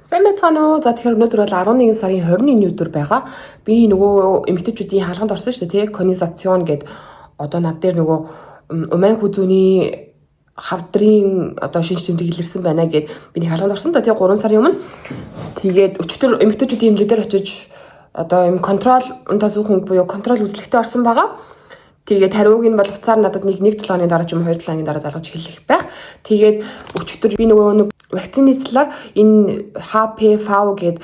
Сайн байцгаана уу? За, тэгэхээр өнөөдөр бол 11 сарын 21-ний өдөр байгаа. Би нөгөө эмэгтэйчүүдийн хаалганд орсон шүү дээ, тий? Konisation гээд одоо над дээр нөгөө умайн хүзүүний хавдрын одоо шинж тэмдэг илэрсэн байна гэд би нэг хаалганд орсон да, тий, 3 сарын өмнө. Тэгээд өчтөр эмэгтэйчүүдийн эмнэлэг дээр очиж одоо юм Kontrolluntersuchung буюу контрол үзлэгтээ орсон байгаа. Тэгээд хариуг нь бол утсаар надад нэг нэг 7 хоногийн дараа ч юм уу 2 7 хоногийн дараа залгаж хэлэх байх. Тэгээд өчтөр би нөгөө нэг вакцины талаар, энэ HPV гээд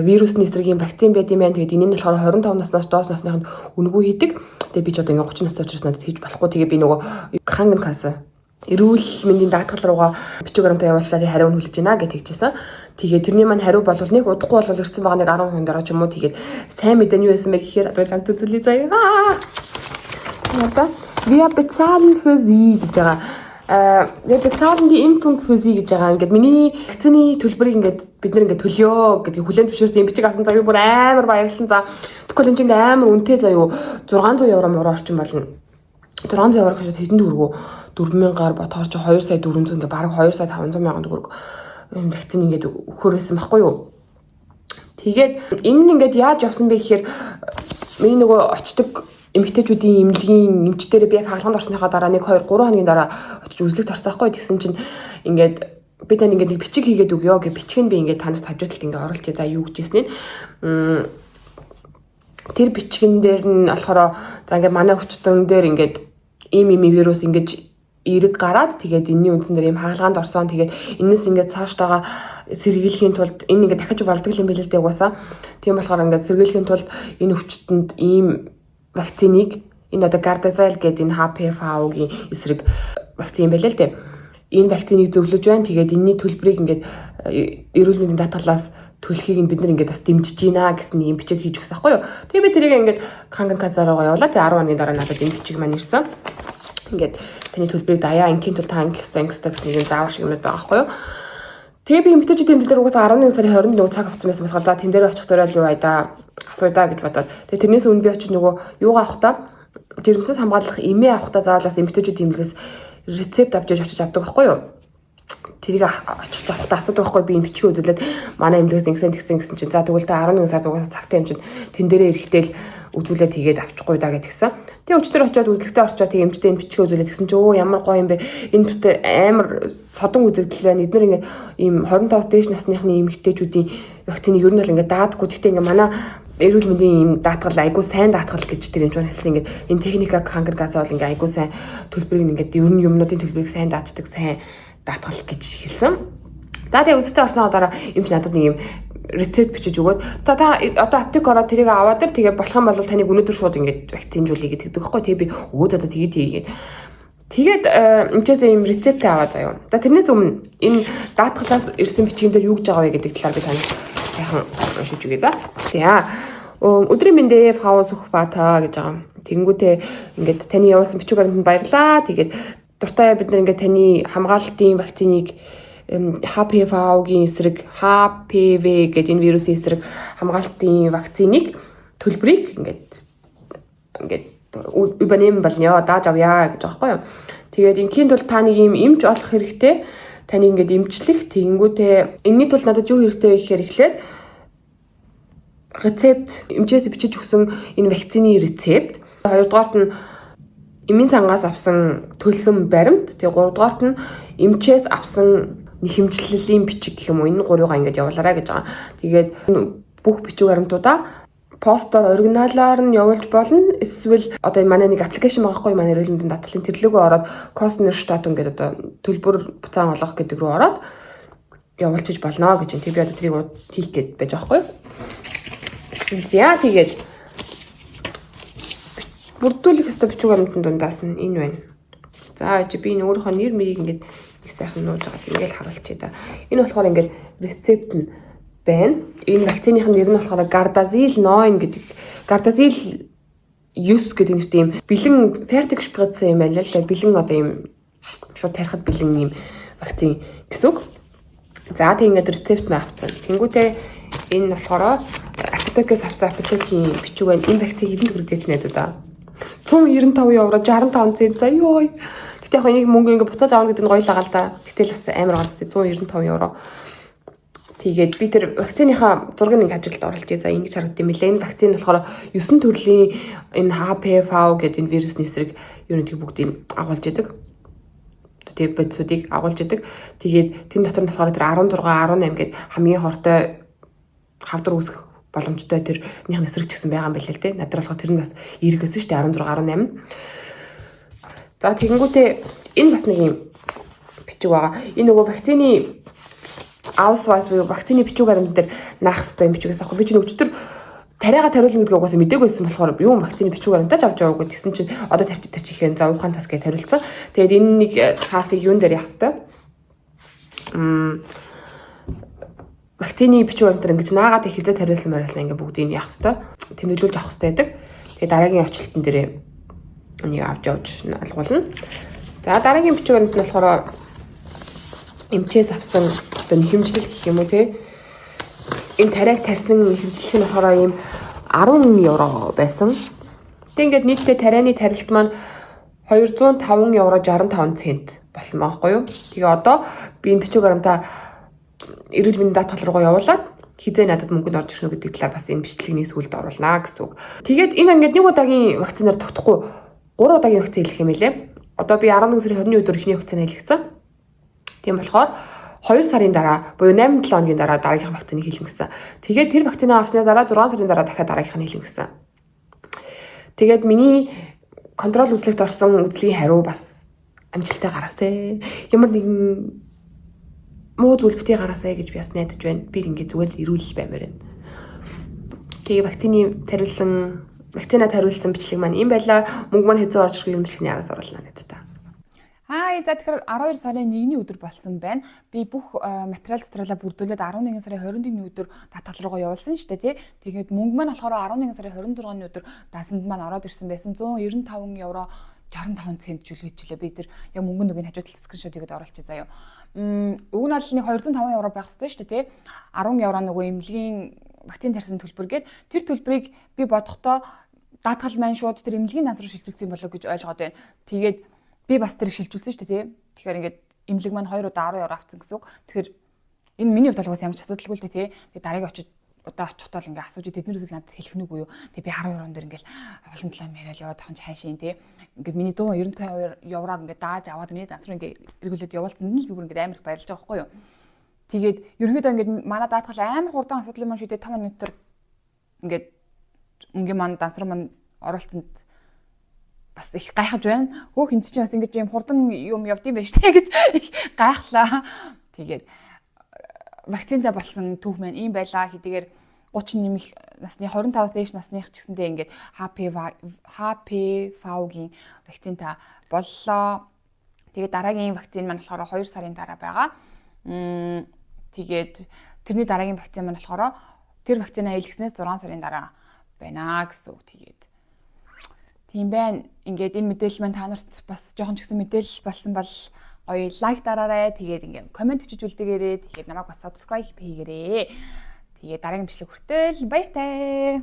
вирусны эсрэг вакцин байд юм байна. Тэгээд энэ нь болохоор 25 наснаас доош насныханд үнэгүй хийдэг. Тэгээд би ч одоо ингээ 30 настай учраас надад хийж болохгүй. Тэгээд би нөгөө Krankenkasse, эрүүл мэндийн даатгал руугаа бичиг баримтаа явуулчлаа, тэг хариу нь хүлээж байна гэж тэгжсэн. Тэгээд тэрний маань хариу бол нэг удахгүй бол ирсэн байгаа, нэг 10 хүн дараа ч юм уу. Тэгээд сайн мэдээ нь юу байсан бэ гэхээр одоо ганц үзүүлье заяа. Одоо "Wir bezahlen für Sie" гэж байгаа. "Wir bezahlen die Impfung für Sie" гэж байгаа. Ингээд миний вакцины төлбөрийг ингээд бид нар ингээд төлөё гэдгийг хүлээн зөвшөөрсөн юм бичиг авсан. За, би бүр амар баярлсан. За, тэгвэл энэ чинь амар үнэтэй заяа. 600 евро муруу орчин болно. 600 евро гэхэд хэдэн төгрөгөө, 4000-аар бодохоор чи 2 сая 400, ингээд бараг 2 сая 500 мянган төгрөг юм вакцин ингээд өгөхөр байсан байхгүй юу? Тэгээд энэ нь ингээд яаж явсан бэ гэхээр миний нөгөө очдог эмэгтэйчүүдийн эмнэлгийн эмчдэрээ би яг хаалганд орсныхаа дараа 1 2 3 хоногийн дараа очиж үзлэгт орсон байхгүй. Тэгсэн чинь ингээд би тань ингээд нэг бичиг хийгээд өгөө гэж, бичиг нь би ингээд танарт хажуу талд ингээд оруулчих. За, юу гэжсэн нь тэр бичгэн дээр нь болохоор за, ингээд манай өвчтөн дээр ингээд ийм ийм вирус ингээд эерэг гараад, тэгээд энэний үндсэн дээр ийм хаалгаанд орсон. Тэгээд энэс ингээд цааштайгаа сэргийлэхийн тулд, энэ ингээд дахиж болдог юм билээ л дээ угаасаа. Тийм болохоор ингээд сэргийлэхийн тулд энэ өвчтөнд ийм вакциныг, энэ одоо Gardasil гэдэг энэ HPV-гийн эсрэг вакцин юм байлаа л дээ. Энэ вакциныг зөвлөж байна. Тэгээд энэний төлбөрийг ингээд эрүүл мэндийн даатгалаас төлөхийг нь бид нар ингээд бас дэмжиж байна гэсэн нэг юм бичиг хийж өгсөн байхгүй юу. Тэгээ би тэрийг ингээд Krankenkasse руугаа явуулаа. Тэгээ 10 хоногийн дараа надад энэ бичиг маань ирсэн. Ингээд таны төлбөрийг даяа, ингийн тул та ингэх ёстой, ингэх ёстой гэсэн нэг юм заавар шиг юмнууд байгаа байхгүй юу. Тэгээ би эмэгтэйчүүдийн эмнэлэг дээр угаасаа 11 сарын 20-нд нөгөө цаг авсан байсан болохоор за, тэн дээр очих дөрөөл юу айда асууя гэж бодоод. Тэгээ тэрнээс өмнө би очиж нөгөө юугаа авах та, жирэмснээс хамгаалах эмээ авах та заавал бас эмэгтэйчүүдийн эмнэлгээс рецепт авч очиж авдаг байхгүй юу? Тэрийг очих авахдаа асуудаг байхгүй, би юм бичгээ үзүүлээд, манай эмнэлгээс ингэсэн тэгсэн гэсэн чинь за, тэгвэл та 11 сард угаасаа цагтай юм чинь тэн дээрээ эрэхтэл үзүүлээд тэгээд авчихгүй даа гэдгсэн. Тэгээ өчтөр очиод үзлэгтээ орчоод тэг эмчтэй энэ бичгээ үзүүлээд тэгсэн чинь өө, ямар гоё юм бэ. Энэ бүртээ амар содон үзэгдэл байна. Эднэр ингээд ийм 25-аас дээш насныхны эмэгтэйчүүдийн вакциныг ер нь бол ингээд даадаггүй. Гэхдээ ингээд манай эрүүл мэндийн ийм даатгал айгуу сайн даатгал гэж тэр эмч маань хэлсэн. Ингээд энэ Techniker Krankenkasse бол ингээд айгуу сайн төлбөрийг ингээд ер нь юмнуудын төлбөрийг сайн даачдаг сайн даатгал гэж хэлсэн. За, тэгээ үзэлтээ орсныхоо дараа эмч надад нэг юм рецепт бичиж өгөөд за, та одоо аптек ороод тэрийг аваад ир, тэгээ болох юм бол таныг өнөөдөр шууд ингээд вакцинжуулъя гэдэг байхгүй. Тэгээ би өө, за за, тэгээ тэгээд Тэгээд эмчээсээ ийм рецептээ аваа заяа. За, тэрнээс өмнө энэ даатгалаас ирсэн бичгэн дээр юу гэж байгаа вэ гэдэг талаар би таныг сайхан уншиж өгье за. За. "Өдрийн мэнд ээ, Frau Сүхбаата" гэж байгаа. Тэгэнгүүтээ ингээд таны явуулсан бичиг баримтанд баярлаа. Тэгээд дуртай бид нар ингээд таны хамгаалалтын вакциныг, HPV-гийн эсрэг, HPV гэдэг энэ вирусын эсрэг хамгаалтын вакциныг төлбөрийг ингээд übernehmen болно, дааж авъя гэж байгаа байхгүй юу. Тэгээд ингийн тулд та нэг юм эмч олох хэрэгтэй. Таны ингээд эмчлэх, тэгэнгүүтээ энэний тулд надад юу хэрэгтэй вэ гэхээр эхлээд рецепт, эмчээс бичиж өгсөн энэ вакцины рецепт. Хоёрдугаарт нь эмийн сангаас авсан төлсөн баримт. Тэгээ гуравдугаарт нь эмчээс авсан нэхэмжлэлийн бичиг гэх юм уу. Энэ гурвыгаа ингээд явуулаарай гэж байгаа. Тэгээд бүх бичиг баримтуудаа постоор оригиналаар нь явуулж болно. Эсвэл одоо энэ манай нэг application байгаа хгүй, манай эрүүл мэндийн даатгалын, тэр лүүгээ ороод Kostenerstattung гэдэг одоо төлбөр буцаан олгох гэдэг рүү ороод явуулчих болно гэж. Тэг би одоо тэрийг хийх гээд байж байгаа хгүй. За, тэгээд бүрдүүлэх ёстой бичиг баримтын дундаас нь энэ байна. За, чи би энэ өөрийнхөө нэр мэрийг ингээд их сайхан нууж байгаа. Ингээл харуулчихъя да. Энэ болохоор ингээд рецепт нь байна. Энэ вакциных нь нэр нь болохоор Gardasil 9 гэдэг, Gardasil 9 гэдэг нэртэй юм бэлэн Fertigspritze юм байна л да. Бэлэн одоо юм шууд тарихад бэлэн юм вакцин гэсэн үг. За, тэг ингээд рецепт мэ авцсан. Тэнгүүтээ энэ болохоор Apotheke-с авсан Apotheke-ийн бичиг байна. Энэ вакцин хэдэн төгрөг гэж найдаа. 195 евро 65 цент. За, ёо. Гэтэ яг энийг мөнгө ингээ буцааж авах гэдэг нь гоё л байгаа л да. Гэтэл бас амар ганцтай 195 евро. Тэгээд би тэр вакциныхаа зургийг ингээ ажилд оруулж за ингэж харагдсан юм лээ. Энэ вакцин болохоор 9 төрлийн энэ HPV гэдэг энэ вирусны эсрэг юу нэгдийг бүгдийг агуулж идэг. Тэгээ бодисуудыг агуулж идэг. Тэгээд тэн дотор нь болохоор тэр 16, 18 гээд хамгийн хортой хавдар үүсгэх боломжтой тэр нэг эсрэг ч гэсэн байгаа юм байна л дээ. Надад болохоор тэр нь бас эерэг байсан шүү дээ 16, 18. За тэгэнгүүтээ энэ бас нэг юм бичиг байгаа. Энэ нөгөө вакцины Ausweis буюу вакцины бичиг баримт дээр наах хэрэгтэй юм бичгээс аахгүй. Би чинь өчтөр тариага тариулна гэдгийг угаасаа мдээгүй байсан болохоор юу вакцины бичиг баримтаа ч авч яваагүй. Тэгсэн чинь одоо тарч тарч ихэн за уухаан тас гэж тариулсан. Тэгээд энэ нэг цаасыг юун дээр яах хэрэгтэй? Вакцины бичиг баримтаар ингэж наагаад хизээ тариулсан мариулсан ингээ бүгдийг яах хэрэгтэй? Тэмдэглүүлж авах хэрэгтэй байдаг. Тэгээд дараагийн очлтон дээрээ энийг авч явж алгуулна. За дараагийн бичиг баримт нь болохоор эмчээс авсан одоо нэхэмжлэл гэх юм уу те. Энэ тариаг тарьсан нэхэмжлэх нь болохоор ийм 10 евро байсан. Тэг ингээд нийтдээ тарианы тарилт маань 205 евро 65 цент болсон байхгүй юу. Тэгээ одоо би энэ бичиг баримтаа эрүүл мэндийн даатгал руугаа явуулаад хизээ надад мөнгө нь орж ирэх үү гэдэг талаар бас энэ бичлэгний сүүлд оруулнаа гэсэн үг. Тэгээд энэ ингээд нэг удаагийн вакцинаар тогтохгүй 3 удаагийн вакцин хэлэх юм байлээ. Одоо би 11 сарын 20-ны өдөр эхний вакцин хэлэгдсэн. Тийм болохоор 2 сарын дараа буюу 8-7 хоногийн дараа дараагийнх вакциныг хийлнэ гэсэн. Тэгээд тэр вакцинаа авсны дараа 6 сарын дараа дахиад дараагийнх нь хийлнэ гэсэн. Тэгээд миний контрол үзлэгт орсон үзлэгийн хариу бас амжилттай гараасай. Ямар нэгэн муу зүйл битгий гараасай гэж би бас найдаж байна. Би ингээд зүгээр л эрүүл баймаар байна. Тэгээ вакцина тариулсан бичлэг маань юм байла. Мөнгө маань хэзээ орж ирэх юм бичлэгний араас оруулна гэж та. Аа за, тэгэхээр 12 сарын 1-ний өдөр болсон байна. Би бүх материал материалаа бүрдүүлээд 11 сарын 21-ний өдөр даатгал руугаа явуулсан шүү дээ, тий. Тэгээд мөнгө маань болохоор 11 сарын 26-ны өдөр дансанд маань ороод ирсэн байсан. 195 евро 65 цент жүлгээжлээ. Би тэр яг мөнгө нүгийн хажуу талд screenshot хийгээд оруулчих заяа. Уг нь бол нэг 205 евро байх хэрэгтэй шүү дээ, тий. 10 евро нөгөө эмнэлгийн вакцин тарьсан төлбөр гээд тэр төлбөрийг би бодохдоо даатгал маань шууд тэр эмнэлгийн данс руу шилжүүлсэн болоо гэж ойлгоод байна. Тэгээд би бас тэр шилжүүлсэн шүү дээ, тий. Тэгэхээр ингээд эмнэлэг маань 2 удаа 10 евро авсан гэсэн үг. Тэгэхээр энэ миний хувьд бол ямар ч асуудалгүй л дээ, тий. Тэгээд дараагийн очиж удаа очихдоо л ингээ асууж, тэднэр үзэл надад хэлэх нүггүй юу. Тэгээ би 10 еврон дээр ингээл олон талаа яриад яваад ахын хайшин, тий. Ингээд миний 195 еврог ингээ дааж аваад миний данс руу ингээ эргүүлээд явуулсан нь л би бүр ингээ амар их баярлаж байгаа байхгүй юу. Тэгээд ерөнхийдөө ингээд манай даатгал амар хурдан асуудлын маань шийдээд 5 минутаар ингээд мөнгөний маань данс руу маань оруулсанд бас их гайхаж байна. Хөөх, энэ чинь бас ингэж юм хурдан юм явдсан байж тээ гэж их гайхлаа. Тэгээд вакцинтай болсон түүх маань ийм байлаа. Хэдийгээр 30 нэмэх насны 25-аас дээш насных ч гэсэндээ ингээд HPV-гийн вакцинтай боллоо. Тэгээд дараагийн вакцин маань болохоор 2 сарын дараа байгаа. Тэгээд тэрний дараагийн вакцин маань болохоор тэр вакцинаа хийлгэснээс 6 сарын дараа байна гэсэн үг. Тэгээд тийм байна. Ингээд энэ мэдээлэл маань та нарт бас жоохон ч гэсэн мэдээлэл болсон бол гоё like дараарай. Тэгээд ингээд comment бичиж үлдээгээрэй. Тэгээд намайг бас subscribe хийгээрэй. Тэгээд дараагийн бичлэг хүртэл баяртай.